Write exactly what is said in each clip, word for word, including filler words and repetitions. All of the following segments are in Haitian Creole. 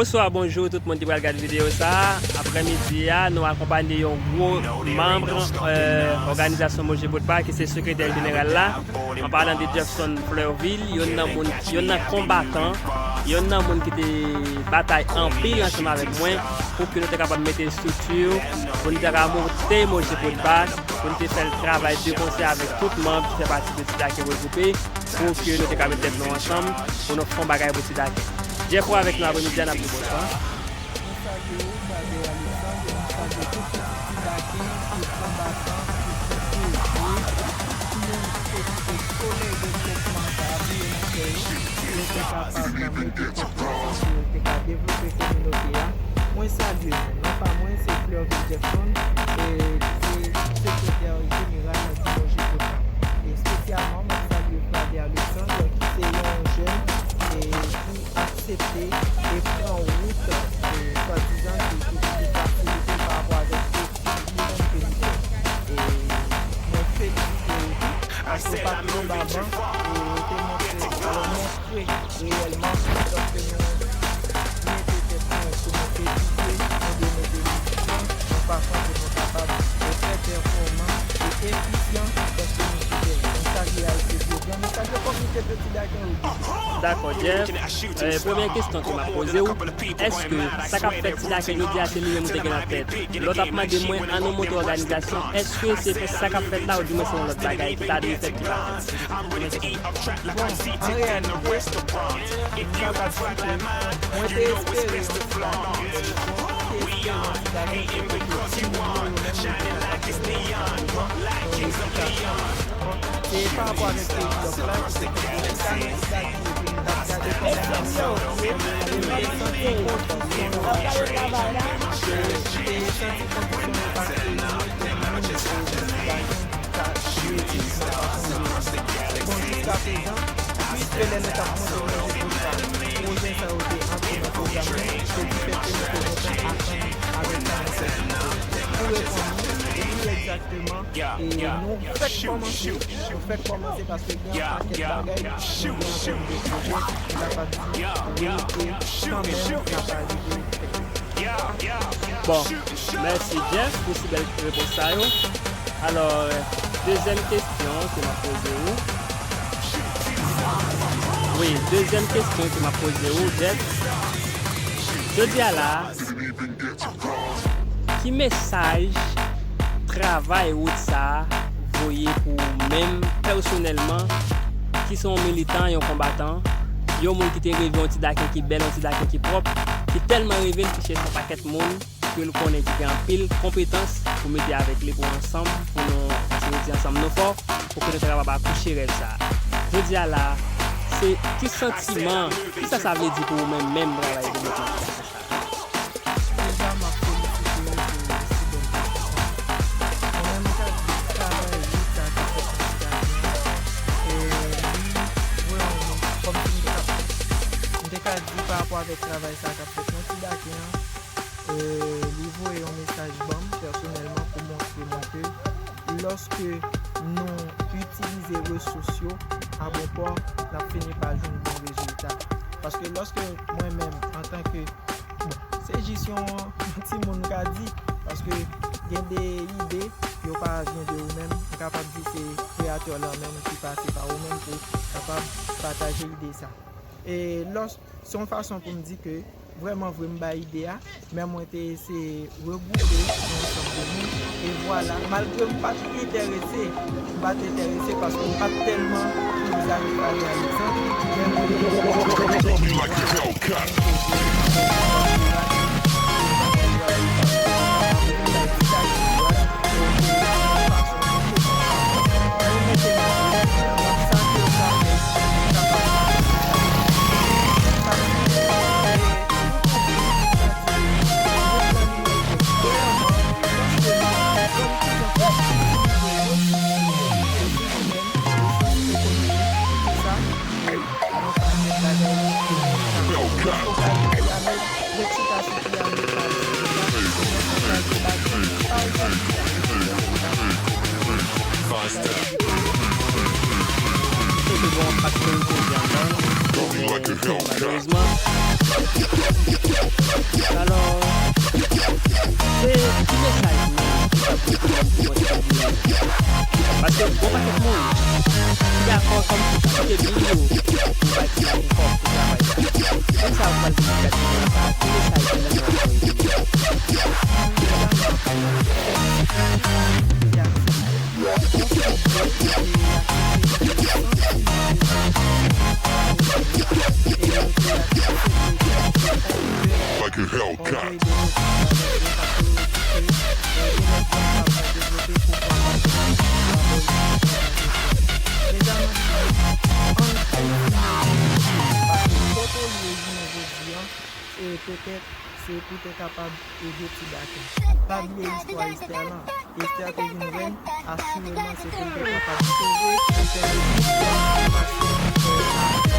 Bonswa, bonjou tout moun ki pral gade videyo sa a. Aprèmidi a, nou akonpanye yon gwo manm, euh, òganizasyon Moje Potpa, ki se sekretè jeneral la, an palan de Jefferson Fleurville, youn nan moun, youn nan konbatan, youn nan moun ki te batay anpil ansanm avèk mwen pou ke nou te kapab mete estrikti, pou nou te ka monte Moje Potpa, pou nou te fè l travay de konsè avèk tout manm ki fè pati de Ti Daken Regwoupe, pou ke nou te ka met tèt nou ansanm, pou nou fè yon bagay pou Ti Daken. Jeff ou avèk nou aprèmidi a, n ap di bonswa. Mwen salye w, Bader Alexandre, mwen salye tout pitit Ti Daken, tout konbatan, tout moun ki te kite solèy devlopman sa a bouye nan kè yo, pou yo te kapab mete tèt yo ansanm, pou yo te ka devlope kominote a. Mwen salye nou. Non pa mwen, se Fleurville Jefferson, e, ki se sekretè jeneral di Moje Potpa. E espesyalman, mwen salye Bader Alexandre, ki se yon jèn, e, ki aksepte e pran wout, e, swadizan ki, ki, ki fasilite pa rapò avèk etid li menm ke li fè. E mwen felisite yo tou, paske yo pa t anba ban, e yo te montre, yo montre reyèlman, lòske nou mete tèt nou pou nou etidye, nou dwe mete nou yon fason pou nou kapab fè pèfòmans e efisyan, paske nou sou tèren. Mwen salye Ayiti Byogan, mwen salye kominote Ti Daken Regwoupe. Dakò, Jeff. Euh, premyè kesyon ke m ap poze w, èske sa k ap fèt Ti Daken jodi a se li menm ou te gen nan tèt? Lè w t ap mande mwen, an nou monte òganizasyon, èske se pou sa k ap fèt la, oudimwen se yon lòt bagay ki ta dwe fèt ki pa fèt? Bon, an reyalite, m kapab di ke mwen te espere yon Ti Daken, mwen te espere yon Ti Daken kote ke timoun yo, yo menm, yo te kapab fè yon, yon edikasyon. Se pa rapò avèk peyi dòk la ki te fè sa, nou t ap gade kòman moun yo ye, e nou te santi kondisyon yo, e nou te santi kondisyon yo pa serye pou moun, e pou Ti Daken ka reyalize nan fason yo ye. Bon, jiskaprezan, pliske lè nou t ap monte pwojè pou sa, pwojè sa yo te antre nan pwogram nou, se difèt ke nou te gentan atann avèk sa nou fè. Pou reponn ou, wi, egzakteman. E nou fèk kòmanse. Nou fèk kòmanse paske gen yon pakèt bagay nou gen an tèm de pwojè, m kapab di, wi, e kanmenm n ap rive fè. Bon, mèsi Jeff pou si bèl repons sa yo. Alò, dezyèm kesyon ke m ap poze ou. Wi, dezyèm kesyon ke m ap poze ou, Jeff. Jodi a la, ki mesaj travay wout sa a voye pou ou menm pèsonèlman, ki se yon militan, yon konbatan, yon moun ki te reve yon Ti Daken ki bèl, yon Ti Daken ki pwòp, ki tèlman reve l ki chèche yon pakèt moun ke l konnen ki gen anpil konpetans pou mete avèk li pou ansanm, pou nou, paske yo di ansanm nou fò, pou ke nou ta kapab akouche rèv sa a. Jodi a la, se ki santiman, kisa sa vle di pou ou menm, menm travay devlopman sa a? Deja, m ap felisite w pou si bèl kesyon sa a. Mwen menm, m ka di travay wout sa a ki fèt nan Ti Daken an, e li vre yon, kòmsi m te ka, m te ka di pa rapò avèk travay sa a k ap fèt nan Ti Daken an, e li voye yon mesaj ban m pèsonèlman pou montre mwen ke lòske nou itilize resous yo a bon pò, n ap fini pa jwenn bon rezilta. Paske lòske mwen menm, antanke, bon, se jis yon timoun m ka di, paske gen de ide, yo pa vin de ou menm, m kapab di se kreyatè lan menm ki pase pa ou menm pou kapab pataje ide sa. E lòs, se yon fason pou m di ke vrèman vre m bay ide a, men mwen te eseye regwoupe yon ansanm de moun, e vwala, malgre m pa t enterese, m pa t enterese paske m pa t tèlman friz avèk Bader Alexandre, men mwen te eseye. Faster. Kote bon, pa t konn koze ansanm. Malerezman. Alò, se ti mesaj mwen ki t ap voye pou mwen pou kontinye. Paske gon pakèt moun ki dakò kòmsi kite bil yo pou bay ti bagay kòb pou travay sa. Menm sa yo pral vin gade videyo sa, ti mesaj mwen mwen voye pou yo. Like a Hellcat. E petèt, se pou te kapab ede Ti Daken. Pa bliye istwa Esther lan. Esther te vin rèn, asireman se pou l te kapab sove, pou fè rezistans, pou pase,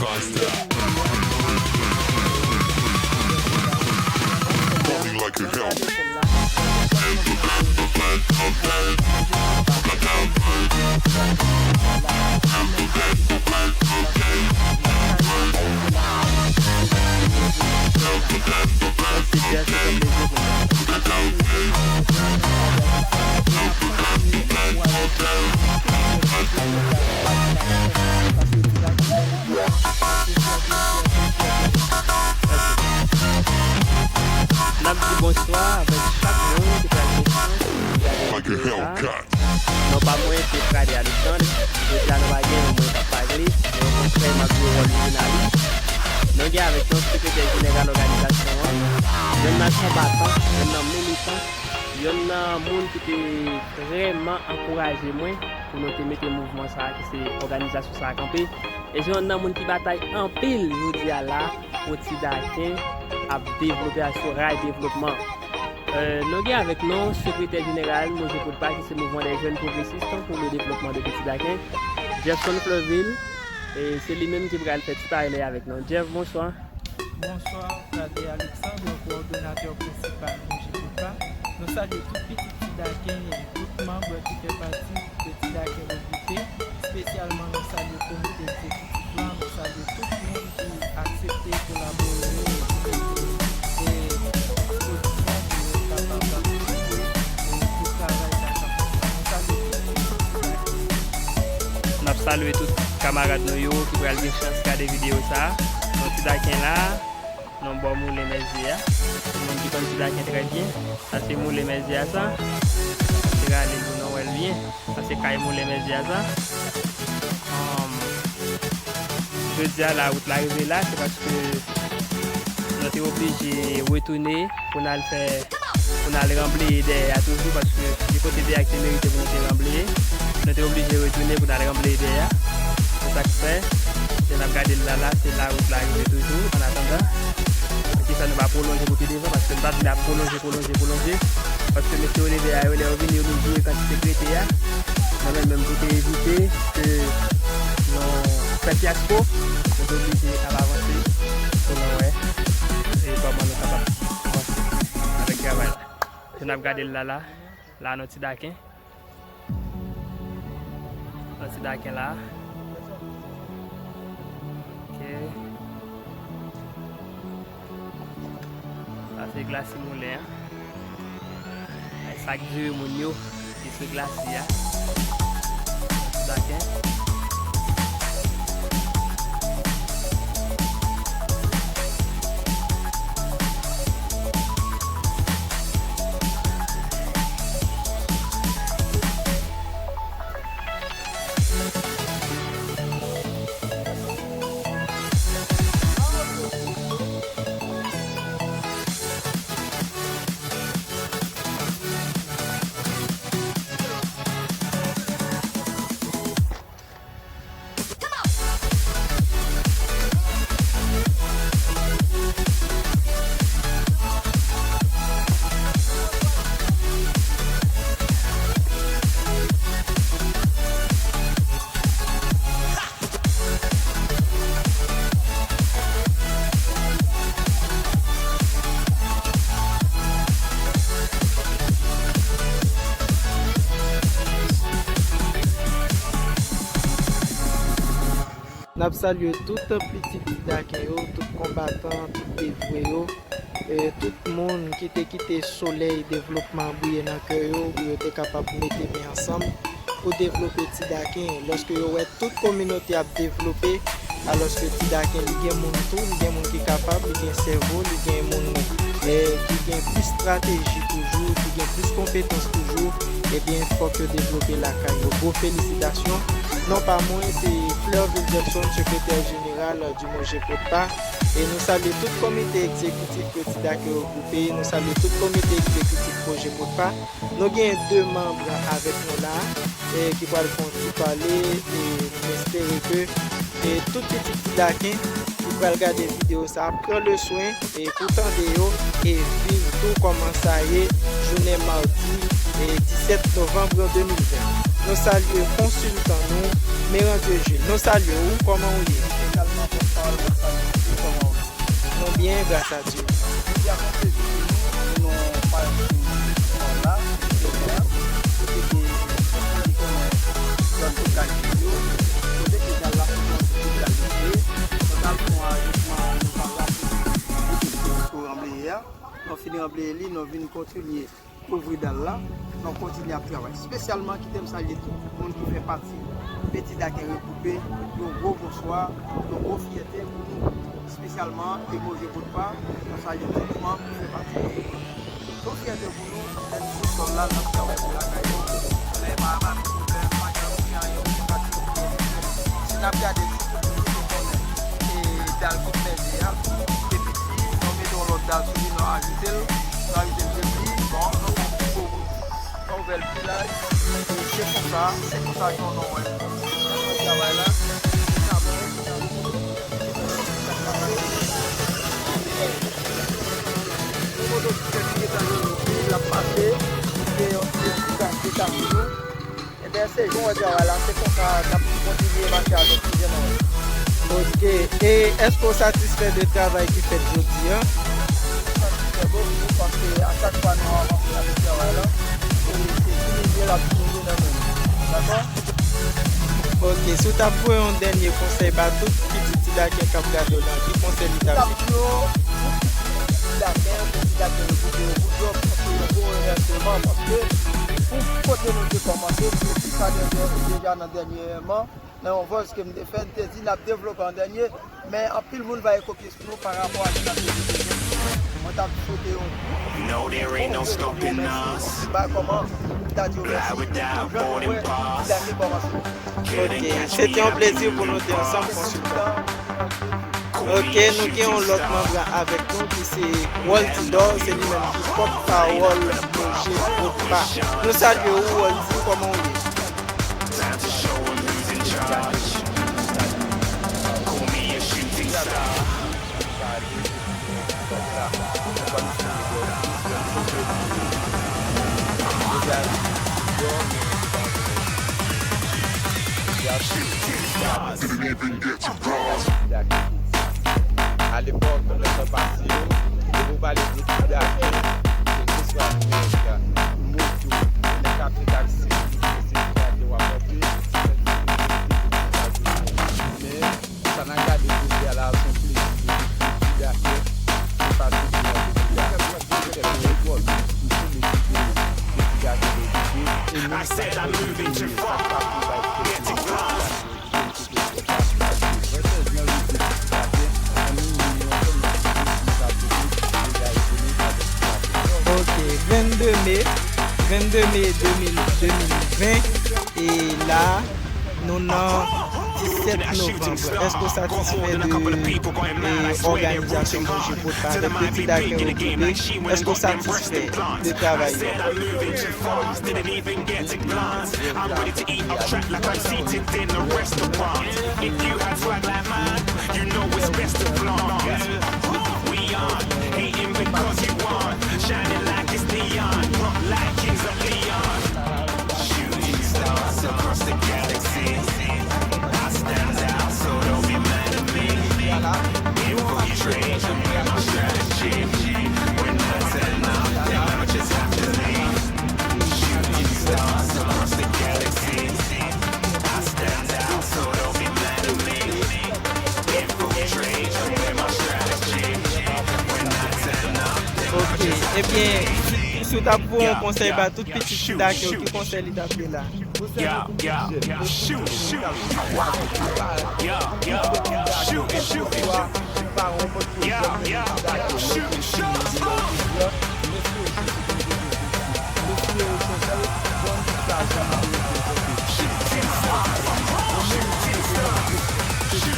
Faster. Coming like a hell. N ap di bonswa avèk chak moun ki pral gen chans pou gade videyo sa a. Non pa mwen se Fradley Alexandre. Jodi a nou pa gen yon mwen k ap pale, men okontrè m ap jwe wòl jounalis. Nou gen avèk nou sekretè jeneral òganizasyon an, yonn nan konbatan, yonn nan militan, yonn nan moun ki te vrèman ankouraje mwen pou nou te mete mouvman sa a ki se òganizasyon sa a kanpe. E se yonn nan moun ki batay anpil jodi a la pou Ti Daken ap devlope asou ray devlopman. Euh, nou gen avèk nou sekretè jeneral Mouvman Podpa ki se Mouvement des Jeunes Progressistes pour le Développement de Petit Daken, Jefferson Fleuville, e se li menm ki pral fè ti pale avèk nou. Jeff, bonswa. Bonswa, Fradley Alexandre, kowòdonatè prensipal Mouvman Podpa. Nou salye tout pitit Ti Daken, tout manm ki fè pati de Ti Daken Regroupe, espesyalman nou salye komite egzekitif la, nou salye tout moun ki aksepte kolabore e ekspozisyon pou yo kapab patisipe e pou travay sa k ap fèt la. Nou salye tout moun. N ap salye tout kamarad nou yo ki pral gen chans gade videyo sa a. Non Ti Daken la. Nan bò moulen Mèzye a. Pou moun ki konn Ti Daken trè byen, sa se moulen Mèzye a sa. Se rale pou nou wè l byen. Sa se kay moulen Mèzye a sa. Anm, jodi a la wout la rive la, se paske nou te oblije retounen pou n al fè, pou n al ranbleye dèyè a toujou, paske gen kote dèyè a ki te merite pou nou te ranbleye. Nou te oblije retounen pou n al ranbleye dèyè a. Se sa k fè, se n ap gade l la la, se la wout la rive toujou, annatandan. Poukisa nou pa pwolonje pou pi devan? Paske m pa t vle ap pwolonje, pwolonje, pwolonje. Paske mesye yo leve a yo, lè yo vini, yo vin joure kantite k rete a. Mwen menm, menm pou te evite ke nou fè fyasko, nou te oblije ap avanse pou nou wè e kòman nou kapab avanse avèk travay la. Se n ap gade l la la, la nan Ti Daken. Nan Ti Daken la. Ok. Sa se glasi moulen an. Ay, sa k diri moun yo ki sou glasi a. Ti Daken. N ap salye tout pitit Ti Daken yo, tout konbatan, tout devwe yo, e tout moun ki te kite solèy devlopman an briye nan kè yo pou yo te kapab mete men ansanm pou devlope Ti Daken. Lòske yo wè tout kominote ap devlope, alòske Ti Daken, li gen moun tou, li gen moun ki kapab, li gen sèvo, li gen moun, eh, ki gen plis estrateji toujou, ki gen plis konpetans toujou, ebyen, fòk yo devlope lakay yo. Gwo felisitasyon. Non pa mwen, se Fleurville Jackson, sekretè jeneral di Moje Potpa. E nou salye tout komite egzekitif ke Ti Daken regwoupe. Nou salye tout komite egzekitif Moje Potpa. Nou gen de manm avèk nou la, e ki pral fè yon ti pale, e nou espere ke, e tout pitit Ti Daken ki pral gade videyo sa a pran le swen, e pou tande yo, e viv tou kòman sa ye jounen madi, e disèt novanm de mil ven. Nou salye konsiltan nou, Merandieu Jules. Nou salye ou, kòman ou ye? Espesyalman, bonswa, bonswa, kòman ou ye? Nou byen, gras a Dye. Jodi a, se yon plezi pou nou, pou nou pale sou chanèl la, kote ke, kote ke, kote ke zòn Ti Daken yo, kote ke zòn la se yon sipesyalis. Nou t ap fè yon ajisman, nou pa la pou, pou ranbleye a. Nou fin ranbleye li, nou vin kontinye kouvri dal la, nou kontinye ap travay. Espesyalman, kite m salye tout moun ki fè pati de Ti Daken Regwoupe, yon gwo bonswa, yon gwo fyète pou nou. Espesyalman, e Moje Potpa, nou salye tout manm ki fè pati de Moje Potpa. Se yon fyète pou nou, lè n sou sòl la, n ap travay pou lakay nou. Lè pa, pa gen pwoblèm, pa gen anyen, pa gen anyen. Si n ap gade, si tout moun te konnen, e dal ki t mèze a, te piti, nou mete yon lòt dal sou li, nou ajoute l, nou ajoute l epi, bon, nou fè yon pi gwo wout. Nou ouvè l pi laj, e se konsa, se konsa ke nou wè. Travay la, sa bon. Yon moto ki fè ti etaj yo, l ap pase, se yon ti etaj de taksi nou. Ebyen, se jan w wè travay la, se konsa n ap kontinye mache avèk ti jennen yo. Ok. E èske w satisfè de travay ki fèt jodi a? Mwen satisfè bokou, paske a chak fwa nou avanse avèk travay la, e se diminye l ap diminye nan men nou. Dakò? Ok. Si w t ap voye yon dènye konsèy ba tout pitit Ti Daken k ap gade w la, ki konsèy li t ap di? Ti Daken, Ti Daken yo kite yo pou yo, paske yon gwo remèsiman, paske pou kote nou te kòmanse, nou te deja nan dènyèman, nan yon voice ke m te fè, m te di n ap devlope an dènye, men anpil moun va ye kopye sou nou pa rapò a sa ke nou te fè. Mwen t ap swete yon gwo, gwo remèsiman, ba kòman m ta di yo mèsi. Jan nou wè Ti Daken kòmanse. Ok, se te yon plezi pou nou te ansanm, konsiltan. Ok, nou gen yon lòt manm avèk nou ki se Waldy Dor, se li menm ki pòt pawòl Moje Potpa. Nou salye w, Waldy, kòman w ye? Alepòk, nan tan pase yo, depi w pale de Ti Daken, kèlkeswa nèg, moto, nèg k ap fè taksi, se Ti Daken w ap monte, se Ti Daken w ap monte. Men, sa n a gade jodi a la, se yon plezi pou nou. Ti Daken, se pa sou bò de Ti Daken. Se yon rekòt pou tou mesye de Ti Daken de Ti Daken. E nou, sa nou vle, sa k pa pou bay kèk moun. Ok, vennde me, vennde me de mil, de mil ven, e la, nou nan disèt novanm. Èske w satisfè de, e, òganizasyon Moje Potpa avèk de Ti Daken regwoupe? Èske w satisfè de travay yo? Fast, didn't even get to glance. I'm ready to eat off track like I'm seated in a restaurant. If you had swag like mine, you know it's best to flaunt. We on, hating because you on, shining like it's neon, rock like kings of Leon. Shooting stars across the galaxy. I stand out, so don't be mad at me. Infiltrate, I'm with my strategy. When I turn up, the amateurs have to leave. Shooting stars across the galaxy. I stand out, so don't be mad at me. Ok, ebyen, si, si w t ap voye yon konsèy ba tout pitit Ti Daken yo, ki konsèy li t ap ye la? Yo, yo, yo, shoot, shoot. Yo, yo, yo, shoot, shoot. Yo, yo, yo, shoot, shoot. Shoot, shoot, shoot. Shoot, shoot, shoot. Shoot, shoot,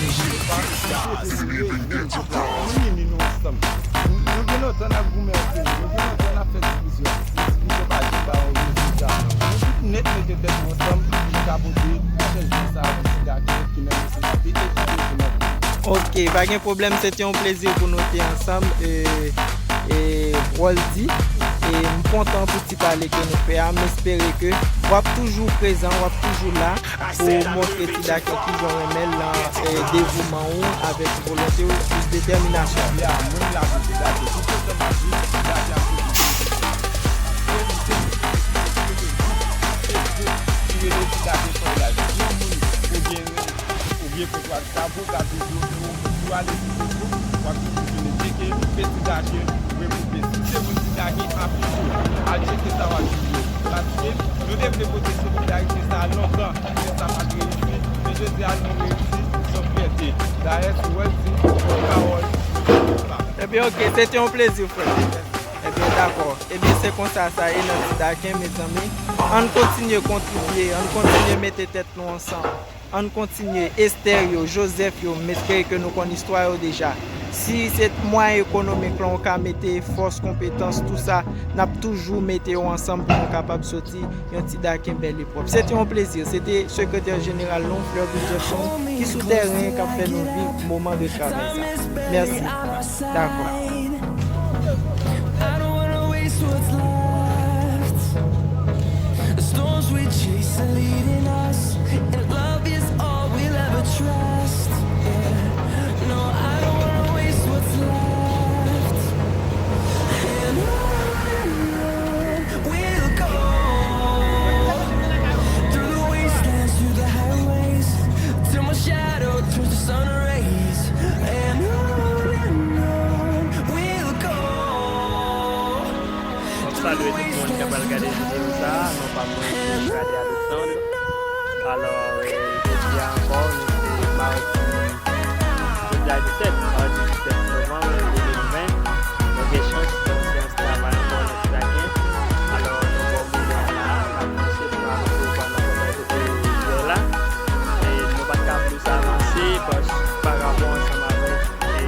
shoot. Kote nou ye, menm kote la, nou ini nou ansanm. Nou, nou gen lontan n ap goumen antre nou, nou gen lontan n ap fè divizyon. Men divizyon pa janm ba yon rezilta. Nou tout nèt mete tèt nou ansanm pou nou ka pote chanjman sa a pou Ti Daken ki nan nesesite e ki bezwen anpil. Ok, pa gen pwoblèm, se te yon plezi pou nou te ansanm, e, e, Roldy. E m kontan pou ti pale ke nou fè a. M espere ke w ap toujou prezan, w ap toujou la. Pou w montre Ti Daken kijan w renmen l lan, e, devouman w avèk volonte w, plis detèminasyon. Ya, mwen la pou Ti Daken. Tout otan m ap viv, Ti Daken ap toujou. Evite, evite, evite, evite, ki rele Ti Daken fè w la. Si yon moun oubyen, oubyen kote w ap Sa pou w ka toujou, pou, pou w ale sou Facebook, w ap toujou jwenn tcheke, pe Ti Daken, regwoupe. Si se moun Ti Daken, afiche, al tcheke sa w ap tcheke. Paske nou te vle pote solidarite sa a lontan, men sa pa t reyisi. Men jodi a, nou reyisi, se yon fyète. Dayè, si w wè l di, pòtpawòl, Ebyen, ok, se te yon plezi, frè. Ebyen, dakò. Ebyen, se konsa sa ye nan Ti Daken, mezanmi. Ann kontinye kontribye, ann kontinye mete tèt nou ansanm. Ann kontinye, Esther yo, Joseph yo, m espere ke nou konn istwa yo deja. Si se mwayen ekonomik lan, ou ka mete fòs, konpetans, tou sa, n ap toujou mete yo ansanm pou nou kapab soti yon Ti Daken bèl e pwòp. Se te yon plezi. Se te sekretè jeneral nou, Fleurville Jackson, ki sou tèren, k ap fè nou viv moman de travay sa. Mèsi. Dakò. I don't wanna waste what's left. The storms we chase are leading us, and love is all we'll ever trust. Yeah. No, I don't wanna waste what's left. And on and on we'll go, through the wastelands, through the highways, till my shadow turns to sun rays. And on and on we'll go. M ap salye tout moun k ap al gade videyo sa a. Non pa mwen se Kade Alexandre. Alò, e, jodi a ankò, nou se madi, jodi a disèt, madi disèt novanm de mil ven. Nou gen chans, nou gen travay ankò nan Ti Daken. Alò, nou bò moulen an la, n ap panse pou avanse pou al nan kote yè la. E nou pa t ka plis avanse pas-, pa rapò ansanm avèk, e,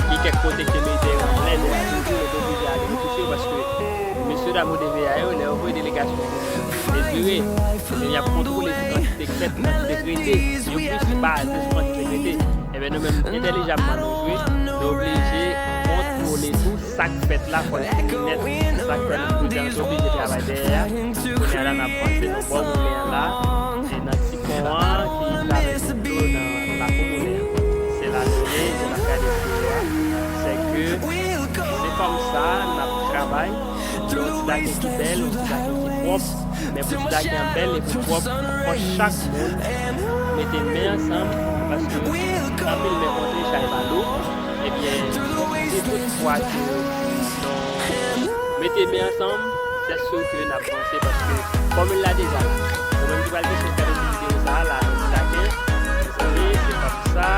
gen kèk kote ke nou te rann lè, lè a toujou, nou te oblije ale retouche paske mesye dam yo te veye a yo, lè yo voye delegasyon vin mezire, e y ap kontwole sou kantite k fèt, kantite k rete, yo plis baze sou kantite k rete. Ebyen, nou menm, entèlijamman nou jwe, nou oblije kontwole tou sa k fèt la, fò n fini nèt sa k fèt la, nou oblije travay dèyè a. Kounye a la, n ap panse nou bò moulen an la, e nan ti pon an ki travèse dlo nan lakou moulen an. Se la nou ye, jan n ap gade videyo a. Se ke se kòmsa n ap travay. Yon Ti Daken ki bèl, yon Ti Daken ki pwòp, men pou Ti Daken an bèl epi pwòp, fò chak moun mete men ansanm, paske anpil men kontre, chay pa lou. Ebyen, se tout fwa ke nou mete men ansanm, sè si ke n ap vanse, paske fòmil la deja la. Ou menm ki pral kesyon gade ti videyo sa a la, nan Ti Daken, mezanmi, se kòmsa.